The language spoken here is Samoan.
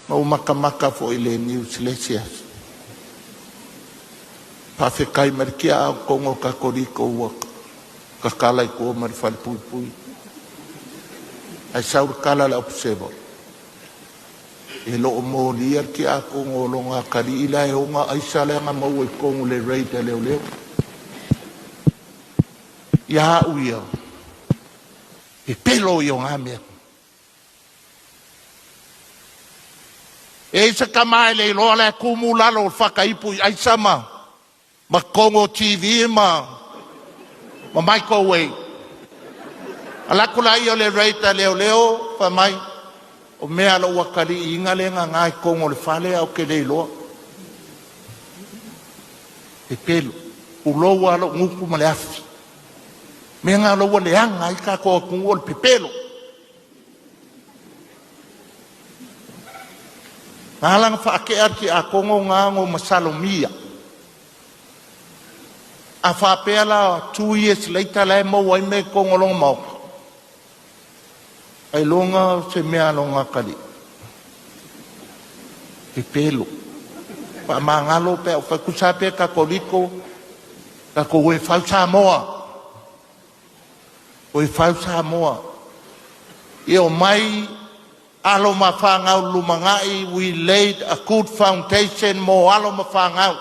Na ou matamata foi i le news i le isi aso, faafetai mai le Tiakono Katoliko ua tatala i tua ma le falepuipui. Ae sau le tala a le opeseva, e le o molia le tiakono o lona atalii la e ona aisa lea na maua i totonu o le raid a leoleo. Ia au ia, pepelo ia o na mea. E i ai se tama e le iloa la e tumu lalo o le fata ipu i aisa ma totonu o TV ma microwave. Alu atu lea o le raid a leoleo fai mai, o mea a lou atalii lea e nana i totonu o le fale ae ou te le iloa. Pepelo, pulou lava lou gutu ma le afi. O mea na o lea ua leaga ai le tatou atunuu o le pepelo. Na ala ona faatea le tiakono lena ona ua masalomia. A faapea la 2 years later la e maua ai mea i totonu o lona maota, ailoga o se mea a lona atalii. Pepelo. Faamagalo pe a tusa lava pe Katoliko, tatou o e fau Samoa, o e fau Samoa. Ia omai alo ma fanau i le lumanai. We laid a good foundation mo alo ma fanau.